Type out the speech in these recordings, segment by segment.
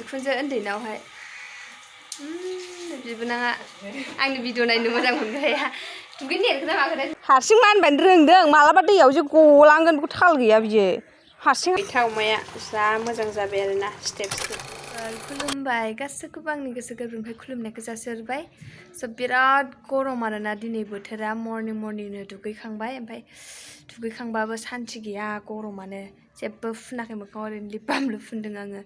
बिखुनजो उन्दैनावहाय बिबोनाङा आंनि भिडिअ नायनो मोजां मोनग्राया दुगैनो एरखोना माखोथाय हारसिं मानबायनो रोंदों मालाबा दैयाव जे गलांगोन बेखौ थाल गैया बियो हारसिं मैथा अमाया जा मोजां जाबाय आरोना स्टेप खुलुमबाय गासैखौबो आंनि गोसो गोरबोनिफ्राय खुलुमनायखौ जासिहरबाय स' बिराद गरम आरोना दिनै बोथोरा मर्निंनो दुगैखांबाय ओमफ्राय दुगैखांबाबो सान्थि गैया गरमानो जेबो फुनाखै मोखाङाव ओरैनो लिप बामल' फुनदों आङो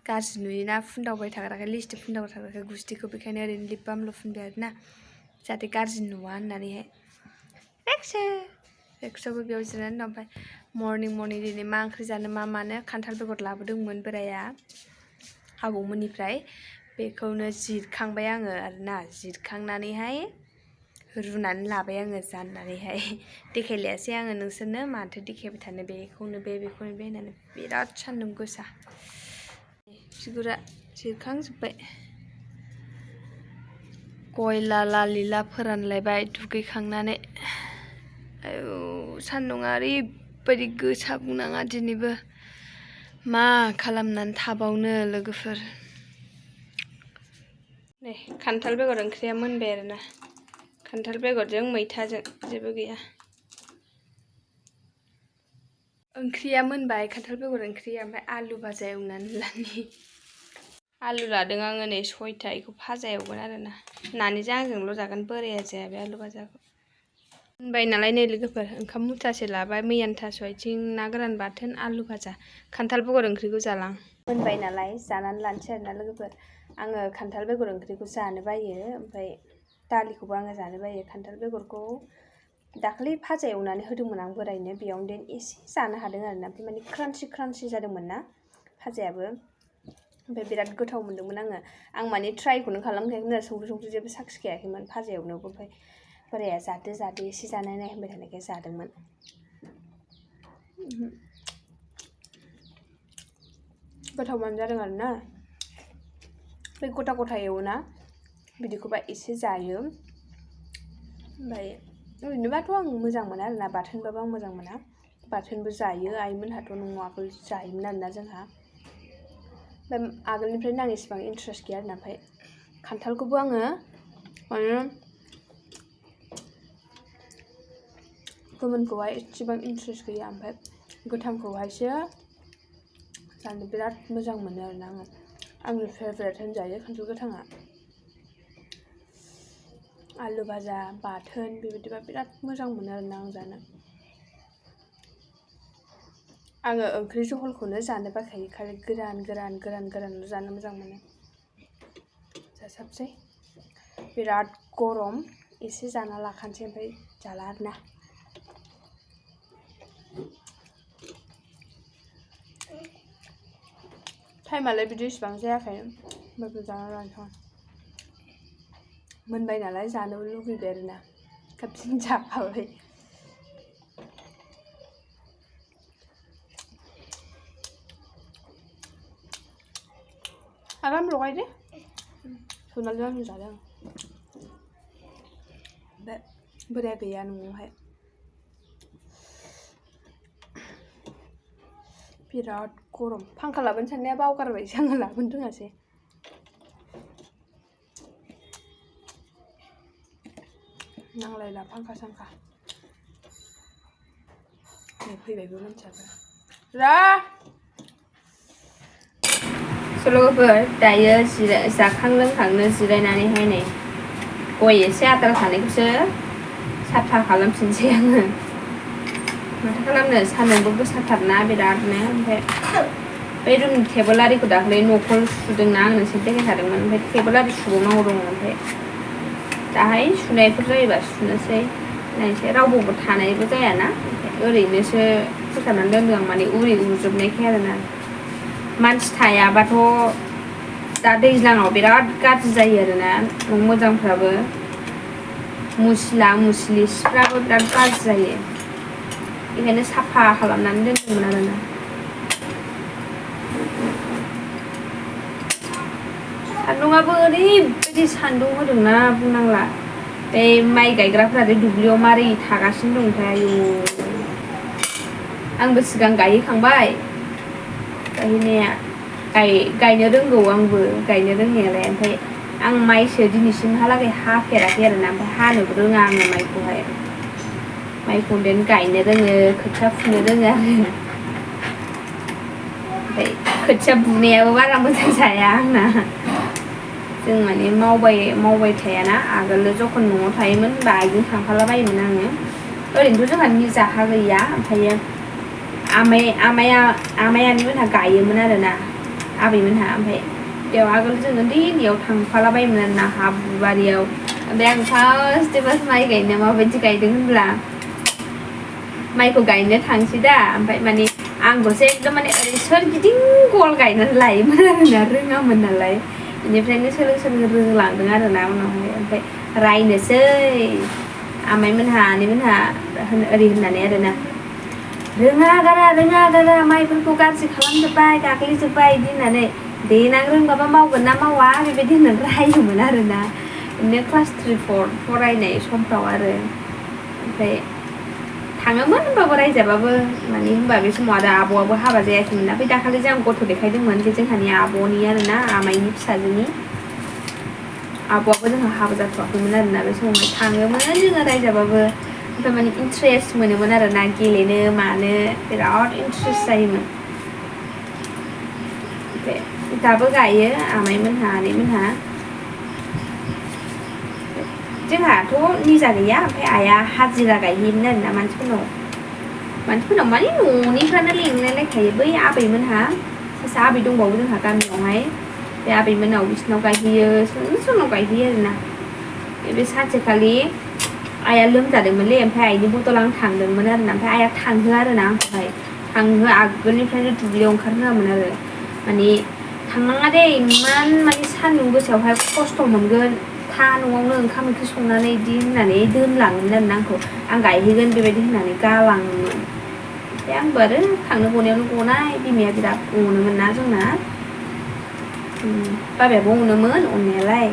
गाज्रि नुयोना फुनदावबाय थाग्राखाय लिपस्टिक फुनदावबाय थाग्राखाय गुस्थिखौ बेखायनो ओरैनो लिप बामल' फुनबाय आरोना जाहाथे गाज्रि नुवा होननानैहाय रेक्सआवबो बेयाव जिरायनानै दं ओमफ्राय मर्निं दिनै मा ओंख्रि जानो मा मानो खान्थाल बेगर लाबोदोंमोन बोराया आबौमोननिफ्राय बेखौनो जिरखांबाय आङो आरोना जिरखांनानैहाय रुनानै लाबाय आङो जाननानैहाय देखायलायासै आङो नोंसोरनो माथो देखायबाय थानो बेखौनो बे होननानै बिराद सान्दुं गोसा बिगुरा जिरखांजोब्बाय गय लाला फोरानलायबाय दुगैखांनानै आयौ सान्दुङा ओरैबायदि गोसा बुंनाङा दिनैबो मा खालामनानै थाबावनो लोगोफोर नै खान्थाल बेगर ओंख्रिया मोनबाय आरोना खान्थाल बेगरजों मैथाजों जेबो गैया ओंख्रिया मोनबाय खान्थाल बेगर ओंख्रिया ओमफ्राय आलु भाजा एवनानै लानि आलु लादों आङो नै 6था बेखौ भाजा एवगोन आरोना नानिजों आंजोंल' जागोन बोराया जाया बे आलु भाजाखौ मोनबाय नालाय नै लोगोफोर ओंखाम मुथासे लाबाय मैयानि थास' आथिं ना गोरान बाथोन आलु भाजा खान्थाल बेगर ओंख्रिखौ जालां मोनबाय नालाय जानानै लानोसै आरोना लोगोफोर आङो खान्थाल बेगर ओंख्रिखौ जानो बायो ओमफ्राय दालिखौबो आङो जानो बायो खान्थाल बेगरखौ दाखालि भाजा एवनानै होदोंमोन आं बोरायनो बेयावनो एसे जानो हादों आरोना ओमफ्राय माने क्रान्चि जादोंमोन ना भाजायाबो ओमफ्राय बिराद गोथाव मोन्दोंमोन आं माने ट्राइखौनो खालामखायाखैमोन आरो संख्रि जेबो साखिखायाखैमोन भाजा एवनायावबो ओमफ्राय बोराया जादो एसे जानाय नाय होनबाय थानायखाय जादोंमोन गोथावानो जादों आरोना बे गथा एवोना बिदिखौबा एसे जायो ओमफ्राय ओरैनोबाथ' आं मोजां मोना आरोना बाथोनबाबो आं मोजां मोना बाथोनबो जायो आइमोनहाथ' न'आव आगोल जायोमोन आरोना जोंहा ओमफ्राय आगोलनिफ्रायनो आं एसेबां इन्ट्रेस्ट गैया आरोना ओमफ्राय खान्थालखौबो आङो माने गोमोनखौहाय एसेबां इन्ट्रेस्ट गैया ओमफ्राय गोथांखौहायसो जानो बिराद मोजां मोनो आरोना आंनि फेभरेट होनजायो खान्थाल गोथाङा आलु भाजा बाथोन बेबायदिबा बिराद मोजां मोनो आरोना आं जानो आङो ओंख्रि जहलखौनो जानो बाखायो खालि गोरान जानो मोजां मोनो जासाबसै बिराद गरम एसे जाना लाखानोसै ओमफ्राय जाला आरोना टाइमालाय बिदि इसेबां जायाखै होमबाबो जाना लानोसै मोनबाय नालाय जानोबो लुगैबाय आरोना खेबसेनो जाखाबाय आराम लगायदो सनालिजों आंजों जादों ओमफ्राय बोराया गैया न'आवहाय बिराद गरम फांखा लाबोनो साननाया बावगारबायसो आङो लाबोनो रोङासै नांलायला फांखा सांखा नै फैबायबो मानसियाबो लोगोफोर दायो जाखां लोंखांनो जिरायनानैहाय नै गय एसे आद्रा थानायखौसो साफा खालामफिनसै आङो माथो खालामनो सान्दुंबो गोसाथारना बिरादनो ओमफ्राय बे रुमनि टेबोल आरिखौ दाख्लै न'खर सुदोंना आं नोंसोर देखायखादोंमोन ओमफ्राय टेबोल आरि सुबावनांगौ दङ ओमफ्राय दाहाय सुनायफोर जायोबा सुनोसै नायनोसै रावबो थानायबो जायाना ओरैनोसो फोसाबनानै दोनदों आं माने उरुजोबनायखाय आरोना मानसि थायाबाथ' दा दैज्लाङाव बिराद गाज्रि जायो आरोना न' मोजांफ्राबो मुस्ला मुस्लि सिफ्राबो बिराद गाज्रि जायो बेखायनो साफा खालामनानै दोनदोंमोन आरोना सान्दुङाबो ओरैबायदि सान्दुं होदोंना बुंनांला बे माइ गायग्राफ्रा दुब्लियाव मारै थागासिनो दंथाय आयु आंबो सिगां गायहैखांबाय गायहैनाया गायनो रोंगौ आंबो गायनो रोंनायालाय ओमफ्राय आं माइसो दिनैसिमहालागै हाफेराखै आरोना ओमफ्राय हानोबो रोङा आङो माइखौ देन गायनो रोङो खोथिया फुनो रोङो आरो ओमफ्राय खोथिया बुनायाबो बारा मोजां जाया आंना जों माने मावबाय थायाना आगोल जखन न'आव थायोमोन होनबा आइजों थांफालाबायोमोन आङो ओरैनोथ' जोंहा निजा हा गैया ओमफ्रायो आमायानोमोनहा गायोमोन आरोना आबैमोनहा ओमफ्राय बेयाव आगोल जों उन्दैयाव थांफालाबायोमोन आरोना हाब्रुबारियाव ओमफ्राय आं फार्स्ट माइ गायनाया माबायदि गायदों होनब्ला माइखौ गायनो थांसै दा ओमफ्राय माने आंखौसो एकदम माने ओरै सोरगिदिं गल गायनानै लायोमोन आरोना रोङामोन नालाय बेनिफ्रायनो सोलों रोंलांदों आरोना उनावहाय ओमफ्राय रायनोसै आनैमोनहा ओरै होननानै आरोना रोङा गारा माइफोरखौ गाज्रि खालामजोब्बाय गाग्लिजोब्बाय बिदि होननानै देनां रोंबाबा मावगोन ना मावा बेबायदि होननानै रायोमोन आरोना बिदिनो क्लास 3-4 फरायनाय समफ्राव आरो ओमफ्राय थाङोमोन होनबाबो रायजाबाबो माने होनबा बे समाव आरो आब'आबो हाबा जायाखैमोन ना बे दाखालि जों गथ' देखायदोंमोन बे जोंहानि आब'नि आरोना आमाइनि फिसाजोनि आब'आबो जोंहा हाबा जाथ'वाखैमोन आरोना बे समावहाय थाङोमोन जोङो रायजाबाबो ओमफ्राय माने इन्ट्रेस्ट मोनोमोन आरोना गेलेनो मानो बिराद इन्ट्रेस्ट जायोमोन ओमफ्राय दाबो गायो आनैमोनहा जोंहाथ' निजा गैया ओमफ्राय आइया हाजिरा गायहैयोमोन आरोना मानसिफोरनाव माने न'निफ्रानो लेंलायलायखायो बै आबैमोनहा सासे आबै दंबावो जोंहा गामियावहाय बे आबैमोननाव बिसिनाव गायहैयो सोरनाव गायहैयो आरोना बे सानसेखालि आइया लोमजादोंमोनलै ओमफ्राय आइनि बदल आं थांदोंमोन आरोना ओमफ्राय आइया थांहोआ आरोना आंखौहाय आगोलनिफ्रायनो दुब्लियाव ओंखारहोआमोन आरो माने थांनाङा दे इमान माने सान्दुं गोसायावहाय खस्थ' मोनगोन था न'आवनो ओंखाम ओंख्रि संनानै बिदि होननानै दोनलाङोमोन आरोना आंखौ आं गायहैगोन बेबायदि होननानै गालाङोमोन ओमफ्राय आंबो आरो थांनो गनायावनो गनाय बिमाया बिराद अनोमोन ना जोंना बाबायाबो अनोमोन अननायालाय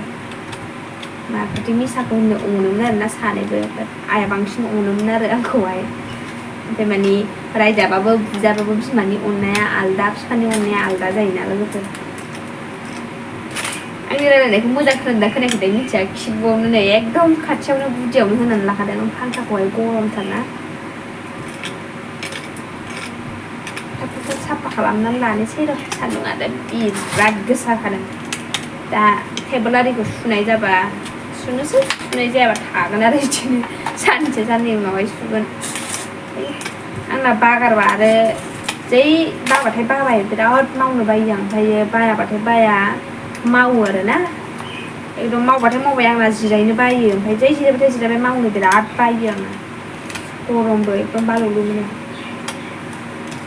माखौथो मिसाखौ होननो अनोमोन आरोना सानैबो आइया बांसिन अनोमोन आरो आंखौहाय ओमफ्राय माने रायजाबाबो बुजाबाबो बिमानि अननाया आलदा बिफानि अननाया आलदा जायोना लोगोफोर आंनि रायलायनायखौ मोजां खोनादोंना खोनायाखै मिथिया खिबुआवनो नै एकदम खाथियावनो गुदियावनो होनानै लाखादों फांखाखौहाय गरमथारना साफा खालामनानै लानोसै र' सान्दुंआनो बिराद गोसाखादों दा टेबोल आरिखौ सुनाय जाबा सुनोसै सुनाय जायाबा थागोन आरो बिदिनो सानसे साननै उनावहाय सुगोन आंना बागारबा आरो जै बाबाथाय बाबाय बिराद मावनो बायो आं ओमफ्रायो बायाबाथाय बाया मावो आरोना एकदम मावबाथाय मावबाय आंना जिरायनो बायो ओमफ्राय जै जिरायबाथाय जिरायबाय मावनो बिराद बायो आङो गरमबो एकदम बालुलु मोनो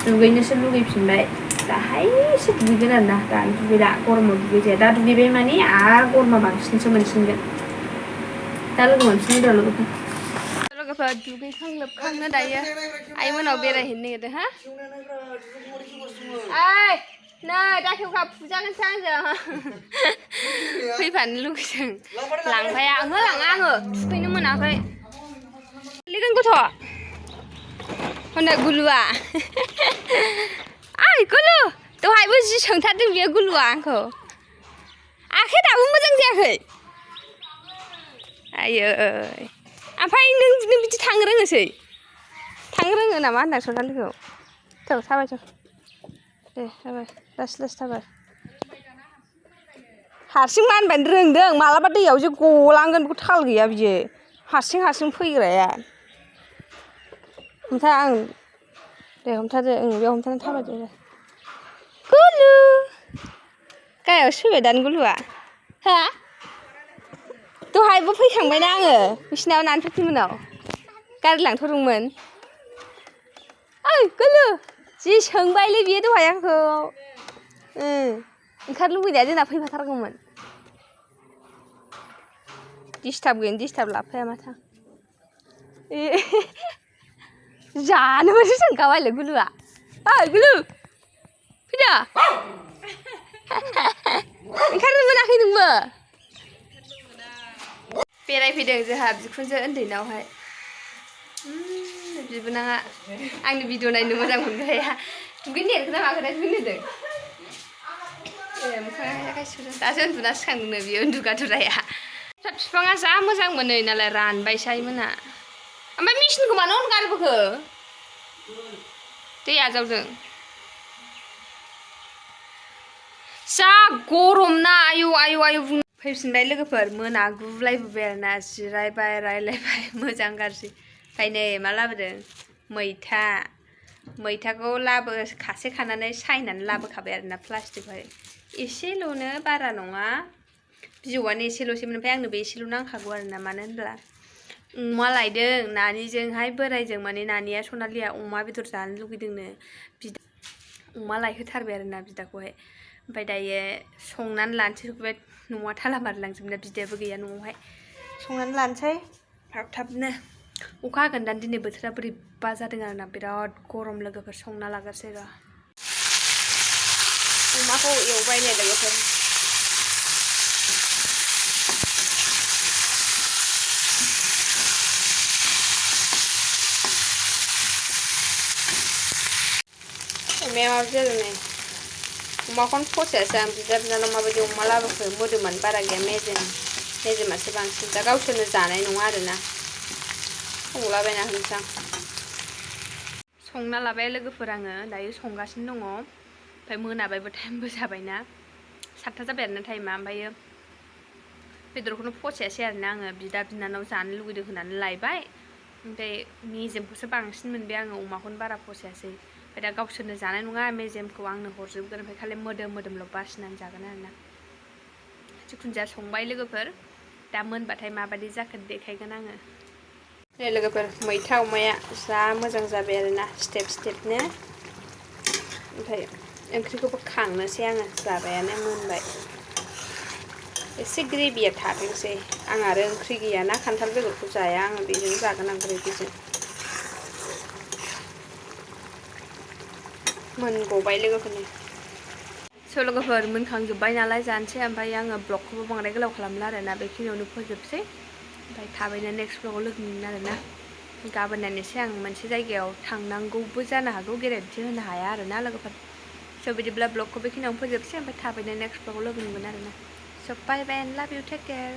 दुगैनोसो लुगैफिनबाय दाहायसो दुगैगोन आरोना दानो दुगैला गरमाव दुगैजाया दा दुगैबाय माने आरो गरमा बांसिनसो मोनसिनगोन दा लोगो मोनफिनगोन र' लोगोफोर दुगैखां लोबखांनो दायो आइमोनाव बेरायहैनो नागिरदों हा नै दाखेवखा फुजागोनसो आंजों फैफानो लुगैदों लांफाया ओहो लाङा आङो थुखैनो मोनाखै गोलैगोन गथ' हनै गुलुआ ओइ गुलु दहायबो जि सोंथारदों बियो गुलुआ आंखौ आखाया दाबो मोजां जायाखै आयै ओमफ्राय नों बिदि थांनो रोङोसै थांनो रोङो नामा होनदां सनालिखौ थौ थाबाय थौ दे थाबाय लासै लासै थाबाय हारसिं मानबायनो रोंदों मालाबा दैयाव जे गलांगोन बेखौ थाल गैया बियो हारसिं फैग्राया हमथा आं दे हमथादो बेयाव हमथानानै थाबायदो गुलु गाहायावसो फैबाय दानो गुलुआ हा दहायबो फैखांबायना आङो बिसिनाव नानफुथिमोनाव गारि लांथ'दोंमोन ओइ गुलु जि सोंबायलै बियो दहाय आंखौ ओंखारनो लुबैनाया जोंना फैफाथारगौमोन डिस्टार्ब लाफाया माथो जानोबोसो सोंखाबायलै गुलुआ ओइ गुलु फैदो ओंखारनो मोनाखै नोंबो बेरायफैदों जोंहा बिखुनजो उन्दैनावहाय बिबोनाङा आंनि भिडिअ नायनो मोजां मोनग्राया दुगैनो नागिरखोना माखोथाय दुगैनो होदों मोखाङा गासिबो दासो उन्दुना सिखांदोंनो बियो उन्दुगादुराया बिफाङा जा मोजां मोनो नालाय रानबायसो आइमोना ओमफ्राय मेचिनखौ मानो अन गारबोखो दै आजावदों जा गरम ना आयु आयु आयु फैफिनबाय लोगोफोर मोनागुलायबोबाय आरोना जिरायबाय रायलायबाय मोजां गाज्रि ओमफ्राय नै मा लाबोदों मैथाखौ खासे खानानै सायनानै लाबोखाबाय आरोना प्लास्टिकआवहाय एसेल'नो बारा नङा बिजौआनो एसेल'सैमोन ओमफ्राय आंनो बे एसेल' नांखागौ आरोना मानो होनब्ला अमा लायदों नानिजोंहाय बोरायजों माने नानिया सनालिया अमा बेदर जानो लुगैदोंनो अमा लायहोथारबाय आरोना बिदाखौहाय ओमफ्राय दायो संनानै लानोसै बे न'आ थाला मारिलांजोबना बिदायाबो गैया न'आवहाय संनानै लानोसै थाब-थाबनो अखा हागोनदां दिनै बोथोरा बोरैबा जादों आरोना बिराद गरम लोगोफोर संना लाग्रोसै र' अमाखौ एवबाय नै लोगोफोर अमाया माबायदि जादों नै अमाखौनो फसायासै आं बिदा बिनानाव माबायदि अमा लाबोखो मोदोमानो बारा गैया मेजेमासो बांसिन दा गावसोरनो जानाय नङा आरोना संलाबायना होनोसै आं संना लाबाय लोगोफोर आङो दायो संगासिनो दङ ओमफ्राय मोनाबायबो टाइमबो जाबायना 7था जाबाय आरोना टाइमा ओमफ्रायो बेदरखौनो फसायासै आरोना आङो बिदा बिनानाव जानो लुगैदों होननानै लायबाय ओमफ्राय मेजेमखौसो बांसिन मोनबाय आङो अमाखौनो बारा फसायासै ओमफ्राय दा गावसोरनो जानाय नङा मेजेमखौ आंनो हरजोबगोन ओमफ्राय खालि मोदोमल' बासिनानै जागोन आरोना जिखुनु जाया संबाय लोगोफोर दा मोनबाथाय माबायदि जाखो देखायगोन आङो नै लोगोफोर मैथा अमाया जा मोजां जाबाय आरोना स्टेपनो ओमफ्राय ओंख्रिखौबो खांनोसै आङो जाबायानो मोनबाय एसे ग्रेभिया थाथोंसै आं आरो ओंख्रि गैयाना खान्थाल बेगरखौ जाया आङो बेजों जागोन आं ग्रेभिजों मोनगबाय लोगोफोरनि लोगोफोर मोनखांजोब्बाय नालाय जानोसै ओमफ्राय आङो ब्लगखौबो बांद्राय गोलाव खालामला आरोना बेखिनियावनो फोजोबसै ओमफ्राय थाबैनो नेक्स्ट ब्लगाव लोगो मोनगोन आरोना गाबोन नायनोसै आं मोनसे जायगायाव थांनांगौबो जानो हागौ गेरेन्थि होनो हाया आरोना लोगोफोर बिदिब्ला ब्लगखौ बेखिनियावनो फोजोबसै ओमफ्राय थाबैनो नेक्स्ट ब्लगाव लोगो मोनगोन आरोना बाय बाय एन्ड लाभ इउ टेक केयार